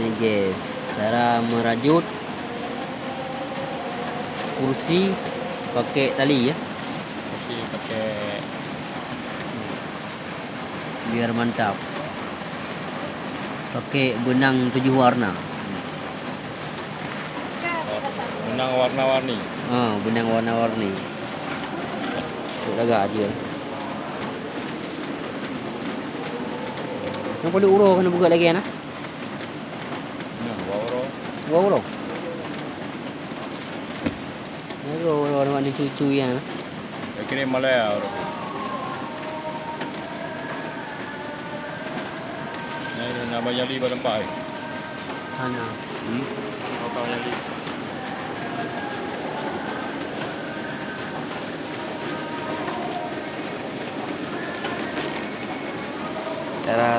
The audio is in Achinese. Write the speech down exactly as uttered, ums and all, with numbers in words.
Ni guys, cara merajut kursi pakai tali ya. Kursi pakai biar mantap. Pakai benang tujuh warna. Benang warna-warni. Ha, benang warna-warni. Untuk lagak je. Yang paling uroe kena buka lagi nah. Nah, dua uroe. Dua uroe. Dua uroe, uroe, uroe ni cucu ya. Saya kira malah ya, uroe. Nah, ini nama nyali pada empat, eh. Hana. Hmm? Apa nyali? Cara